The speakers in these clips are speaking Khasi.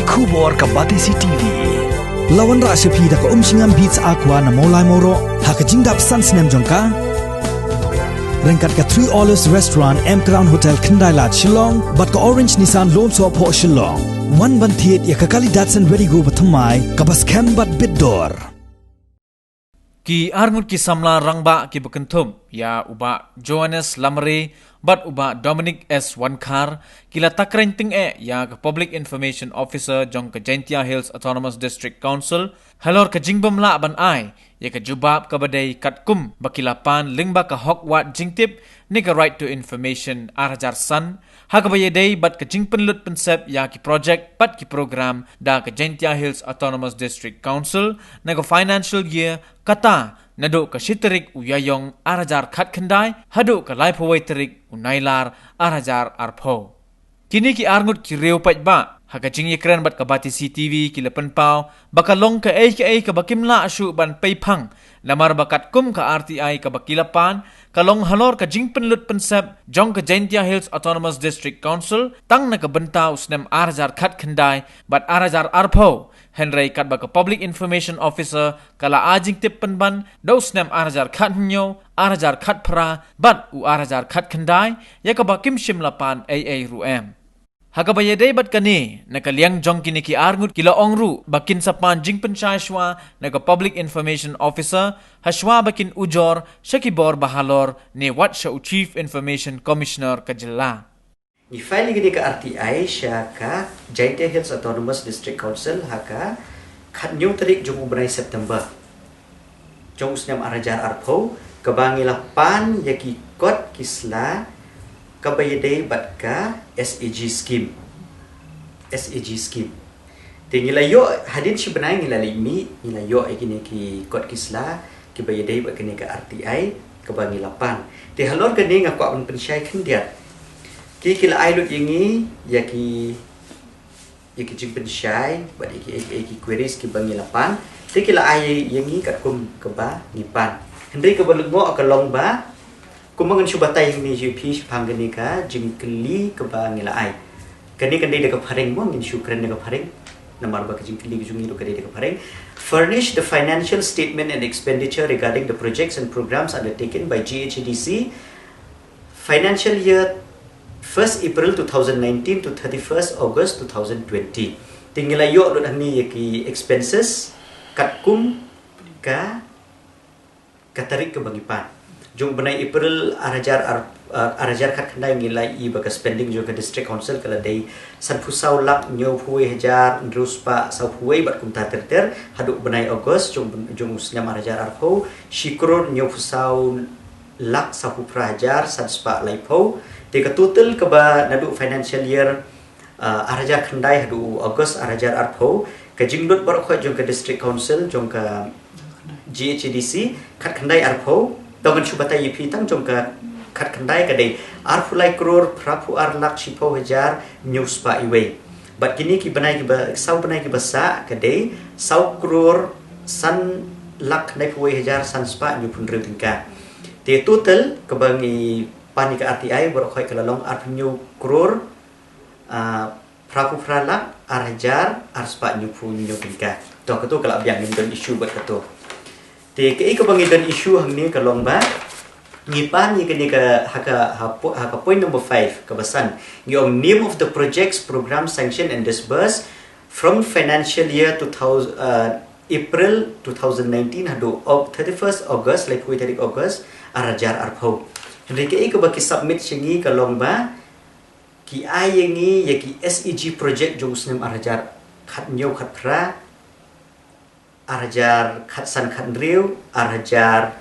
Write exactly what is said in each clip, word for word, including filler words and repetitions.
Khubor ka Batesi T V. La wanrah sha phi da ka Umshngam Beats Aqua na Mawlai Mawroh ha ka jingdap san snem jong ka. Ryngkat ka Three Olives Restaurant, M Crown Hotel, Khyndai Lad, Shillong bad ka Orange Nissan Lone Sohphoh, Shillong. Wan ban thied ïa ka kali Datsun Redi-GO bathymmai kaba skhem bad bit dor. Ki arngut ki samla rangbah kiba kynthup ïa u Bah Johannes Lamare bad u Bah Dominic S Wankhar ki la takren tyngeh ïa ka Public Information Officer jong ka Jaintia Hills Autonomous District Council halor ka jingbym lah ban ai ïa ka jubab kaba dei katkum ba ki la pan lyngba ka hok wad jingtip ne ka Right to Information ar hajar san, ha kaba ïadei bad ka jingpynlut pynsep ïa ki projek bad ki program da ka Jaintia Hills Autonomous District Council na ka financial year kata naduh ka shi tarik u Ïaïong ar hajar khatkhyndai haduh ka laiphew wei tarik u Nailar ar hajar arphew. Kine ki arngut ki riewpaidbah ha ka jingïakren bad ka Batesi T V ki la pynpaw ba ka long kaei kaei kaba kim lah shuh ban peiphang, namar ba katkum ka R T I kaba ki la pan ka long halor ka jingpynlut pynsep jong ka Jaintia Hills Autonomous District Council tang na ka bynta u snem ar hajar khatkhyndai bad ar hajar arphew, hynrei katba ka Public Information Officer ka la ai jingtip pynban da u snem ar hajar khathynñiew, ar hajar khatphra bad u ar hajar khatkhyndai, ïa kaba kim shym la pan ei ei ruh em. Ha kaba ïadei bad kane, na ka liang jong kine ki arngut ki la ong ruh ba kin sa pan jingpynshai shuwa na ka Public Information Officer ha shuwa ba kin ujor sha ki bor bahalor ne wat sha u Chief Information Commissioner ka jylla. Ngi file ïa kane ka R T I sha ka Jaintia Hills Autonomous District Council ha ka khathynñiew tarik jong u bnai September jong u snem ar hajar arphew, kaba ngi la pan ïa ki kot ki sla kaba ïadei bad ka S A G scheme. S A G scheme. Te ngi la ïoh hadien shi bnai ngi la leit mih, ngi la ïoh ïa kine ki kot ki sla kiba ïadei bad kane ka R T I kaba ngi la pan. Te halor kane nga kwah ban pynshai khyndiat. Ki ki la ai lut ïa ngi ïa ki ïa ki jingpynshai bad ïa ki, ïa ki, ïa ki queries kiba ngi la pan. Te ki la ai ïa ngi katkum kaba ngi pan. Hynrei kaba lyngngoh ka long ba kumba ngan shu batai hangne ïa phi shaphang kane ka jingkylli kaba ngi la ai. Kane kan dei da ka phareng mo, ngin shu kren da ka phareng. Namar ba ka jingkylli ka jong ngi ruh ka dei da ka phareng. Furnish the financial statement and expenditure regarding the projects and programs undertaken by G H A D C financial year first April two thousand nineteen to thirty-first August two thousand twenty. Te ngi la ïoh lut hangne ïa ki expenses katkum ka ka tarik kaba ngi pan. Jong u bnai April ar hajar ar, uh, ar hajar khatkhyndai ngi la ïohi ba ka spending jong ka District Council ka la dei sanphew saw lak hynñiewphew wei hajar hynriew spah sawphew wei bad kumta ter ter, haduh u bnai August jong, jong u snem ar hajar arphew, shi klur hynñiewphew saw lak sawphew phra hajar san spah laiphew. Te ka total kaba naduh financial year uh, ar hajar khyndai haduh u August ar hajar arphew, ka jinglut baroh khoit jong ka District Council jong ka G H A D C khatkhyndai arphew, to ngan shu batai ïa phi tang jong ka khatkhyndai ka dei arphew lai klur phraphew ar lak shiphew hajar hynñiew spah iwei. Bad kine ki bnai kiba, saw bnai kiba sah ka dei saw klur san lak khyndaiphew wei hajar san spah hynñiewphew hynriew tyngka. Te total kaba ngi pan ïa ka R T I baroh khoit ka la long arphew hynñiew klur ah, phraphew phra lak ar hajar ar spah hynñiewphew hynñiew tyngka. To kato ka la biang, ngim don issue bad kato. Te kaei kaba ngi don issue hangne ka long ba ngi pan ïa kane ka ha ka, ha po-, ha ka point number five kaba san. Ngi ong name of the projects, program, sanction and disburse from financial year two thousand, uh, April two thousand nineteen haduh Au-, thirty-first August, laiphew wei tarik August ar hajar arphew. Hynrei kaei kaba ki submit sha ngi ka long ba ki ai ïa ngi ïa ki S A G project jong u snem ar hajar khathynñiew khatphra, ar hajar khatsan khathynriew, ar hajar,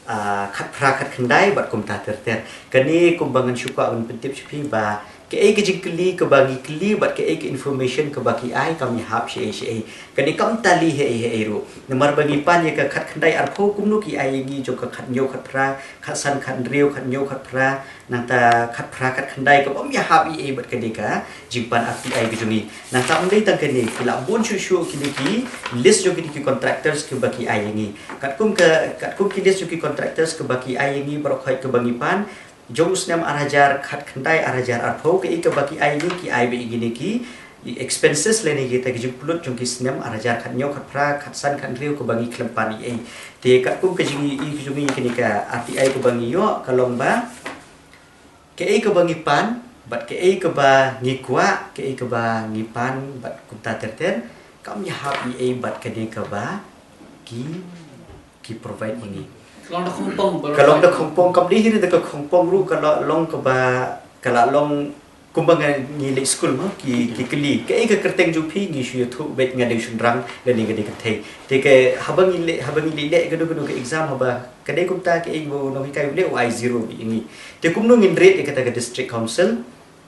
ah, khatphra khatkhyndai bad kumta ter ter. Kane kumba ngan shu kwah ban pyntip sha phi ba kaei ka jingkylli kaba ngi kylli bad kaei ka information kaba ki ai kam ïahap shaei shaei. Kane kam tally haei haei ruh. Namar ba ngi pan ïa ka khatkhyndai arphew kumno ki ai ïa ngi jong ka khathynñiew khatphra, khatsan khathynriew, khathynñiew khatphra, nangta khatphra khatkhyndai, ka bym ïahap ei ei bad kane ka jingpan R T I ka jong ngi. Nangta ym dei tang kane, ki la bun shuh shuh kine ki list jong kine ki contractors kiba ki ai ïa ngi. Katkum ka, katkum ki list jong ki contractors kiba ki ai ïa ngi baroh khoit kaba ngi pan jong u snem ar hajar khatkhyndai ar hajar arphew, kaei kaba ki ai ïa ngi, ki ai ba ïa kine ki Expenses lane kita ki jingpynlut jong ki snem ar hajar khathynñiew, khatphra, khatsan, khathynriew kaba ngi khlem pan ei ei. Te katkum ka jingïohi ka jong ngi, kane ka R T I kaba ngi ïoh ka long ba kaei kaba ngi pan bad kaei kaba ngi kwah, kaei kaba ngi pan bad kumta ter ter, kam ïahap ei ei bad kane kaba ki ki provide ïa ngi. Ka long da khongpong, ka long da khongpong, kam dei hi da ka khongpong ruh, ka la long kaba, ka la long kumba nga ngi leit skul mo, ki ki kylli kaei ka kyrteng jong phi, ngi shu ïathuh beit nga dei shynrang lane nga dei kynthei. Te ka haba ngi leh, haba ngi leh leh kano kano ka exam, haba ka dei kumta, kaei ba u nonghikai u leh, u ai zero beit ïa ngi. Te kumno ngin rit ïa kata ka district council,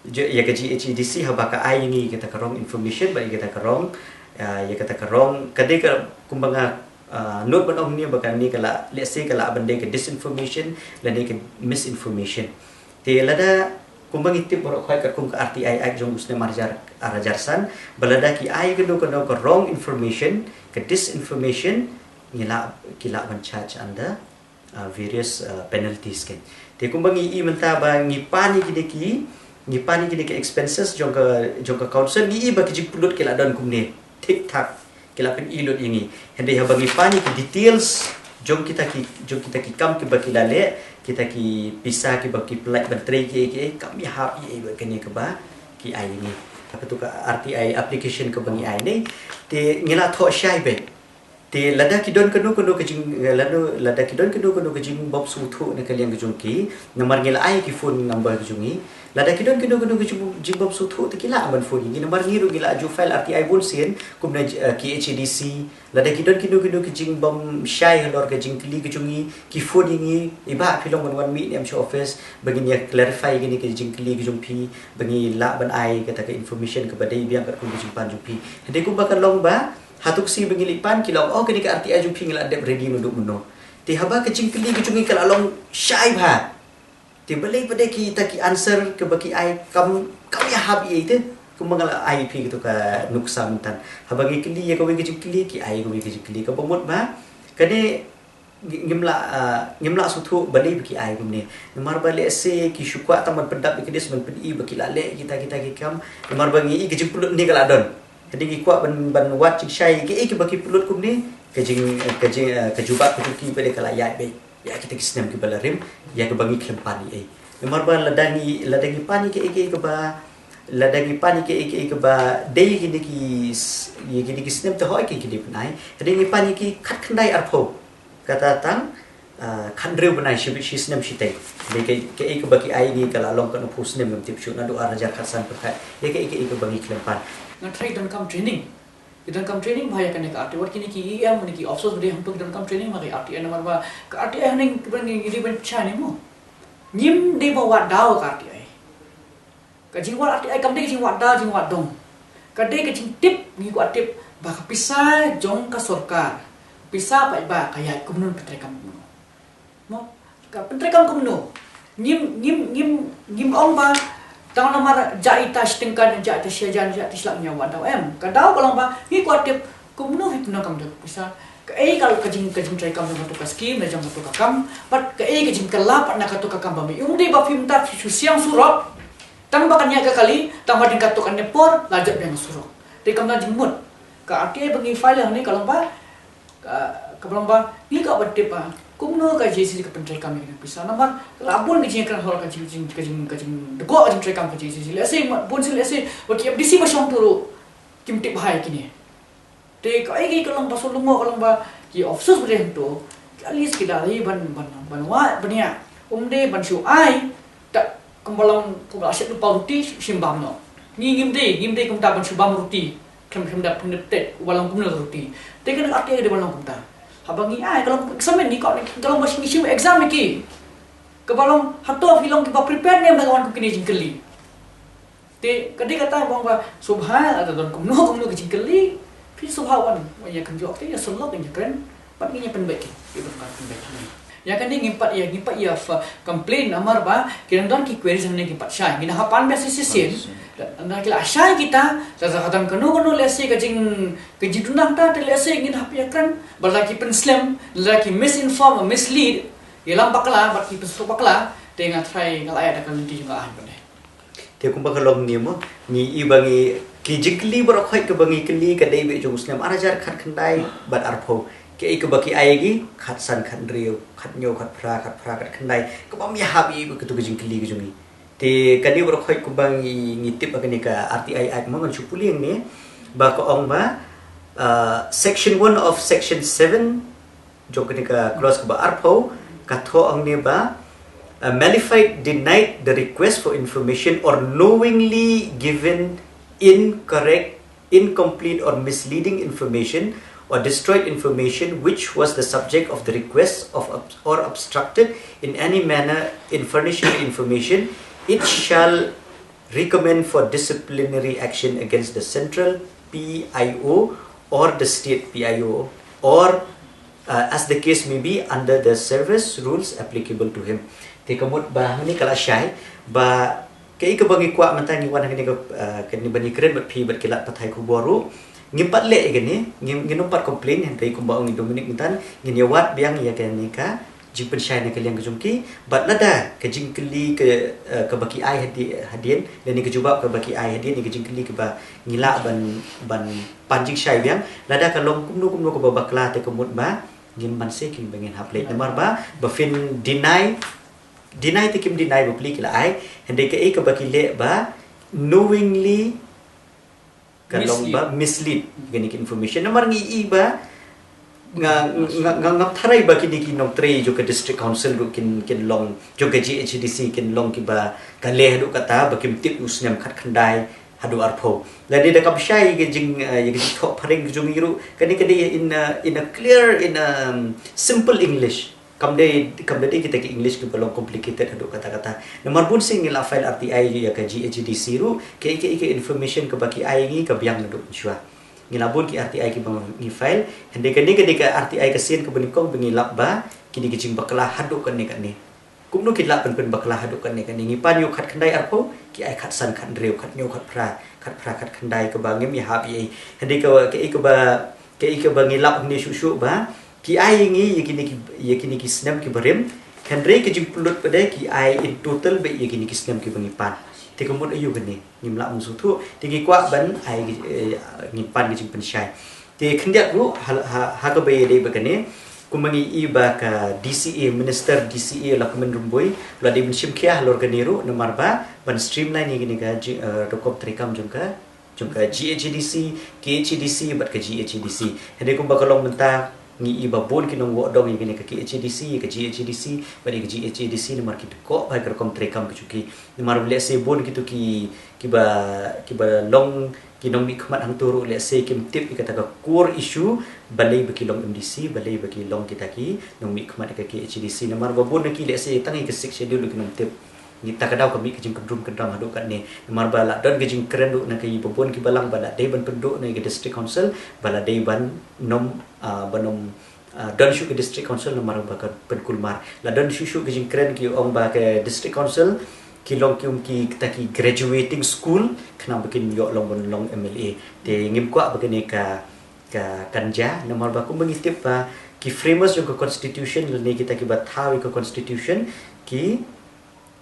ïa ka G H A D C, haba ka ai ïa ngi kata ka wrong information bad ïa kata ka wrong, ïa kata ka wrong, ka dei ka kumba nga note ban ong ne ba kane ka la, let's say, ka la ban dei ka disinformation lane ka misinformation. Te lada kumba ngi tip baroh khoit katkum ka R T I Act jong u snem ar hajar, ar hajar san, ba lada ki ai kano kano ka wrong information, ka disinformation, ngi lah, ki lah ban charge under uh, various uh, penalties kein. Te kumba ngi i mynta ba ngi pan ïa kine ki, ngi pan ïa kine ki expenses jong ka, jong ka council, ngi i ba ki jingpynlut ki la don kumne thik thak, ki la pyni lut ïa ngi. Hynrei haba ngi pan ïa ki details jong kita ki, jong kita ki kam kiba ki la leh, kita ki pisa kiba ki pyllait ban trei kiei kiei, kam ïahap ei ei bad kane kaba ki ai ïa ngi. Katu ka R T I application kaba ngi ai ne, te ngi la thoh shai beit. Te lada ki don kano kano ka jing, lada, lada ki don kano kano ka jingbym sngewthuh na ka liang ka jong ki, namar ngi la ai ki phone number ka jong ngi. Lada ki don kano kano ka jing, jingbym sngewthuh, te ki lah ban phone ïa ngi, namar ngi ruh ngi la ju file R T I bun sien kum na, eh, K H A D C. Lada ki don kano kano ka jingbym shai halor ka jingkylli ka jong ngi, ki phone ïa ngi, i Bah, phi long ban wan mih ne em sha office ba ngin ïa clarify kane ka jingkylli ka jong phi, ba ngi lah ban ai kata ka information kaba dei biang katkum ka jingpan jong phi. Hynrei kumba ka long ba hato ka sngi ba ngi leit pan, ki la ong, oh, kane ka R T I jong phi ngi la dep ready naduh mynno. Te haba ka jingkylli ka jong ngi ka la long shai bha, te balei pat de kita ki answer kaba ki ai kam, kam ïahap ei ei te. Kumba nga la ai ïa phi katu ka nuksa mynta, haba ngi kylli ïa kawei ka jingkylli, ki ai ïa kawei ka jingkylli, kaba mut ba kane ngi-, ngim lah, ah, ngim lah sngewthuh balei ba ki ai kumne. Namar ba lehse ki shu kwah tang ban pyndap ïa kane, ban pyni ba ki la leh kita kita ki kam. Namar ba ngi i ka jingpynlut ne ka la don. Hynrei ngi kwah ban, ban wad jingshai ïa kiei kiba ki pynlut kumne. Ka jing, ka jing, eh, ka jubab ka jong ki ba dei ka la ïaid beit ïa kita ki snem kiba la rim, ïa kaba ngi khlem pan ei ei. Namar ba lada ngi, lada ngi pan ïa kiei kiei kiba, lada ngi pan ïa kiei kiei kiba dei ïa kine ki s-, ïa kine ki snem, te hooid ki, ki dei ban ai. Hynrei ngi pan ïa ki khatkhyndai arphew. Kata tang, ah, khathynriew bnai, shi, shi snem shiteng. Dei ka, kaei kaba ki ai ngi ka la long katno phew snem ngam tip shuh, naduh ar hajar khatsan pyrkhat. Ïa kaei kaei kaba ngi khlem pan. Nga tharai donkam training. Ki donkam training bha ïa kane ka R T I. Wat kine ki E M ne ki officers ba dei hangto ki donkam training bha ka R T I, namar ba ka R T I hangne kiba ngi, ngi dei ban shai ne mo. Ngim dei ba wad daw ka R T I. Ka jingwad R T I kam dei ka jingwad daw, jingwad dong. Ka dei ka jingtip, ngi kwah tip ba ka pisa jong ka sorkar, pisa paidbah, ka ïaid kumno, pyntreikam kumno. Mo, ka pyntreikam kumno. Ngim, ngim, ngim, ngim ong ba tang namar jia ita shi tyngka ne jia ita shi hajar, jia ita shi lak, ngi ïa wad daw, em. Ka daw ka long ba ngi kwah tip kumno phi pyndonkam ïa ka pisa. Kaei ka, ka jing, ka jingtreikam jong katu ka skim, ne jong katu ka kam. Bad kaei ka jingkylla pat na katu ka kam ba me. Ym dei ba phim da phi shu siang surok. Tang ba kan ïaid ka kali, tang ba dang katto katne por la jot biang surok. Te kam da jingmut. Ka R T I ba ngi file hangne ka long ba, ka, ka long ba ngi kwah ban tip ba kumno ka J C C ka pyntreikam ïa kane ka pisa. Namar la bun ka jingkren halor ka jing, jing, ka jing, ka jing, dei ka jingtreikam ka J C C. Lehse bun sien, lehse wat ki M D C ba shong tu ruh kim tip bha ïa kine. Te kaei kaei ka long ba shu lyngngoh ka long ba ki officers ba dei hangto, at least ki da dei ban, ban, ban wad, ban ïa, ym dei ban shu ai, ta, kumba long, kumba shet lypa ruti, shim bam noh. Ngi ngim dei, ngim dei kumta ban shu bam ruti. Khlem, khlem da pynlip tet, uba long kumno ruti. Te kane ka R T I ka dei ban long kumta. Haba ngi ai, ka long exam ngi, ka long ba ngi shim exam ïa ki. Kaba long, hato phi long kiba prepare ne em ba wan kum kine jingkylli. Te ka dei kata ba ong ba sngewbha lada don kumno kumno ka jingkylli, phi sngewbha wan, wan ïa kynjoh te ïa sylloh, ïa kren bad ngin ïa pynbeit ki, ïa pynbeit, pynbeit hangne. Ïa kane ngim pat ïa, ngim pat ïa fa-, complain namar ba ki dang don ki queries hangne, ngim pat shai, ngin hap pan biang shisien. Lada ki la shai kita, lada ka don kano kano lehse ka jing, ka jingduna ta, te lehse ngin hap ïa kren, bad lada ki pynslem, lada ki misinform, mislead, ïalam bakla, bad ki pynsuk bakla, te nga tharai nga la ïa da ka lynti jong nga ha kane. Te kumba ka long ngi mo, ngi i ba ngi, Ki jingkylli baroh khoit kaba ngi kylli ka dei beit jong u snem ar hajar khatkhyndai bad arphew. Kiei kiba ki ai ïa ngi, khatsan, khathynriew, khathynñiew, khatphra, khatphra, khatkhyndai. Kaba ym ïahap ïa katu ka jingkylli ka jong ngi. Te kane baroh khoit kumba ngi, ngi tip ha kane ka R T I Act, mo, ngan shu pule hangne ba ka ong ba, uh, section one of section seven jong kane ka clause kaba arphew, ka thoh hangne ba, uh, malified, denied the request for information or knowingly given incorrect, incomplete or misleading information or destroyed information which was the subject of the request of ob- or obstructed in any manner in furnishing the information, it shall recommend for disciplinary action against the central P I O or the state P I O or, uh, as the case may be, under the service rules applicable to him. Te ka mut ba hangne ka la shai ba kaei kaba ngi kwah mynta, ngi wan hangne ka, uh, kane ban ïakren bad phi bad ki lad pathai khubor ruh. Ngim pat leh ïa kane, ngim, ngim pat complain, hynrei kumba ong i Dominic mynta, ngin ïa wad biang ïa kane ka jingpynshai na ka liang ka jong ki, bad lada ka jingkylli ka, eh, kaba ki ai hadi-, hadien, lane ka jubab kaba ki ai hadien, ka jingkylli kaba ngi lah ban, ban pan jingshai biang, lada ka long kumno kumno kaba bakla, te ka mut ba ngim banse, kim ba ngin hap leit. Namar ba, ba phin deny, deny te kim deny, ba plie ki la ai, hynrei kaei kaba ki leh ba knowingly ka long ba mislead kine ki information. Namar ngi i ba nga, nga, nga, ngam tharai ba kine ki nongtrei jong ka district council ruh kin, kin long, jong ka G H A D C kin long kiba ka leh haduh kata ba kim tip u snem khatkhyndai haduh arphew. Lane da kam shai ïa ka jing, eh, ïa ka jingthoh phareng ka jong ngi ruh, kane ka dei in a, in a clear, in a, um, simple English. Kam dei, kam dei kita ki English kiba long complicated haduh katta katta. Namar bun sien ngi la file R T I ïa ka G H A D C ruh, kaei kaei ka information kaba ki ai ngi ka biang naduh mynshuwa. Ngi la bun ki R T I kiba ngi file, hynrei kane ka dei ka R T I ka sien kaba nyngkong ba ngi lap ba kine ki jingbakla haduh kane kane. Kumno ki lah ban pynbakla haduh kane kane, ngi pan ïa u khatkhyndai arphew, ki ai khatsan, khathynriew, khathynñiew, khatphra, khatphra, khatkhyndai, kaba ngim ïahap ei ei. Hynrei ka, kaei kaba, kaei kaba ngi lap hangne shuh shuh ba ki ai ïa ngi ïa kine ki, ïa kine ki snem kiba rim, hynrei ka jingpynlut pat de ki ai in total beit ïa kine ki snem kiba ngi pan. Te ka mut aïu kane, ngim lah ban sngewthuh. Te ngi kwah ban ai, eh, ngin pan ka jingpynshai. Te khyndiat ruh ha, ha, ha kaba ïadei bad kane, kumba ngi i ba ka D C A, Minister D C A Lahkmen Rymbui, u la dei ban shim khia halor kane ruh, namar ba ban streamline ïa kane ka ji-, eh, rukom treikam jong ka, jong ka G H A D C, K H A D C bad ka G H A D C. Hynrei kumba ka long mynta, ngi i ba bun ki nongwad dong ïa kane ka K H A D C, ïa ka G H A D C bad ïa ka G H A D C, namar ki dkoh bha ïa ka rukom treikam ka jong ki. Namar lehse bun kito ki, kiba, kiba long ki nongmihkhmat hangto ruh, lehse kim tip ïa kata ka core issue, balei ba ki long M D C, balei ba ki long kita ki nongmihkhmat ïa ka K H A D C. Namar ba bun na ki lehse tang ïa ka Sixth Schedule kim tip. Ngi ta ka daw ka mih ka jingkyndrum kyndram haduh katne. Namar ba la don ka jingkren ruh na ki ba bun ki balang ba la dei ban pynduh na ïa ka District Council, ba la dei ban nym, ah, ban nym, ah, don shuh ka District Council namar ba ka pynkulmar. La don shuh shuh ka jingkren ki ong ba ka District Council ki long ki, um, ki, kita ki graduating school, khnang ba kin ïoh long ban long M L A. Te ngim kwah ba kane ka, ka, kan jia, namar ba kumba ngi tip ba ki framers jong ka constitution lane kita kiba thaw ïa ka constitution, ki,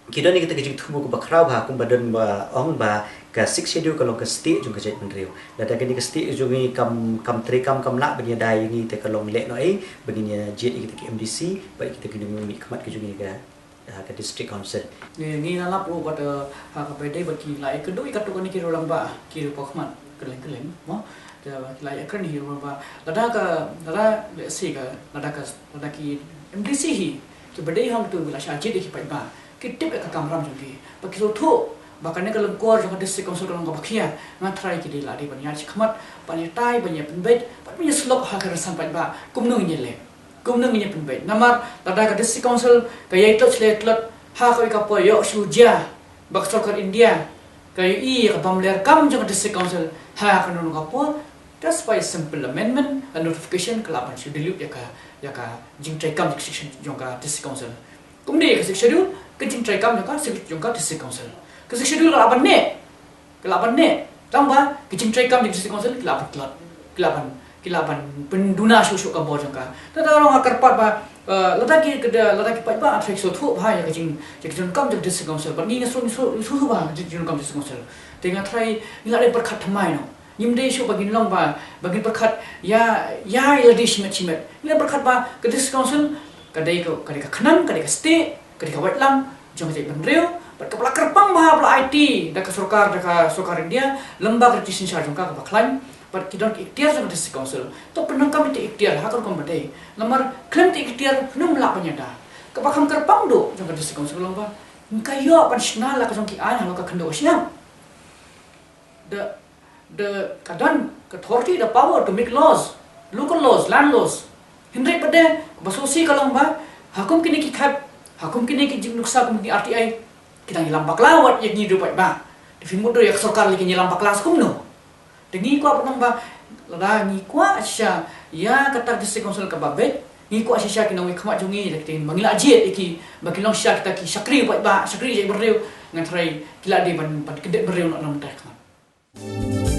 ki don ïa kita ki jingthmu kaba khraw bha, kumba don ba ong ba ka Sixth Schedule ka long ka stieh jong ka jaitbynriew. Lada kane ka stieh jong ngi kam, kam treikam, kam lah ban ïada ïa ngi, te ka long leh noh ei ba ngin ïa jied ïa kita ki M D C bad ïa kita ki nongmihkhmat ka jong ngi ka, ah, ka District Council. Ngi, ngi la lap ruh bad, eh, ha kaba ïadei bad ki la ïakynduh ïa katto katne ki rangbah, ki rangbah khmat kylleng kylleng, mo. Te ki la ïakren hi ruh ba lada ka, lada, lehse ka, lada ka, lada ki M D C hi kiba dei hangto ki la shah jied ïa ki paidbah, ki tip ïa ka kamram jong ki, ba ki sngewthuh ba kane ka lyngkor jong ka District Council ka long kaba khia. Nga tharai ki dei, la dei ban ïaid shakhmat, ban ïatai, ban ïapynbeit, ban ïasyllok ha ka rynsan paidbah. Kumno ngin ïaleh, kumno ngin ïapynbeit? Namar lada ka District Council ka ïai tlot sha la ïai tlot, ha kawei ka por ïoh shu jia ba ka sorkar India ka ïohi ïa ka bym leh kam jong ka District Council ha kano kano ka por, just by simple amendment, a notification, ka lah ban shu dilute ïa ka, ïa ka jingtreikam jong ka Sixth Schedule jong ka District Council. Kumne ka Sixth Schedule, ka jingtreikam jong ka, jong ka District Council. Ka Sixth Schedule ka lah ban neh, ka lah ban neh, tang ba ka jingtreikam jong ka District Council ki lah ban tlot, ki lah ban, ki lah ban pynduna shuh shuh ka bor jong ka. Te tang ba nga kyrpad ba Lada ki ka da lada ki paidbah trai sngewthuh bha ïa ka jing ïa ka jingdonkam jong ka District Council, bad ngi nga sngewthuh sngewthuh bha ka jingdonkam District Council. Te nga trai ngi la dei pyrkhat thymmai noh. Ngim dei shuh ba ngin long ba ba ngin pyrkhat ïa ïa ïa la dei shimet shimet. Ngi la pyrkhat ba ka District Council ka dei ka ka dei ka khnang, ka dei ka stieh, ka dei ka waitlam jong ka jaitbynriew, bad kaba la kyrpang bha ba la aiti da ka sorkar, da ka sorkar India, lem bad ka riti synshar jong ka kaba khlaiñ, bad ki don ki iktiar jong ka District Council. To pyndonkam ïa ki iktiar ha ka rukom ba dei. Namar khlem ki iktiar ngim lah ban ïada. Kaba kham kyrpang duh jong ka District Council long ba ngin ïoh ban shna la ka jong ki aiñ halor ka khyndew shyiap. Da da ka don ka authority, da power to make laws, local laws, land laws. Hynrei pat de ba sngewsih ka long ba ha kum kine ki khep, ha kum kine ki jingnuksa kum ki R T I, ki dang ïalam bakla wat ïa ki riew paidbah. Te phi mut ruh ïa ka sorkar lei kin ïalam bakla sa kumno? Te ngi kwah ban ong ba lada ngi kwah shisha ïa kata ka District Council kaba beit, ngi kwah shisha ki nongwei khmat jong ngi, da ki ba ngi la jied ïa ki ba ki long shisha kita ki shakri paidbah, shakri jaitbynriew, nga trai ki la dei ban ban kyndit bynriew noh na mynta ka khmat.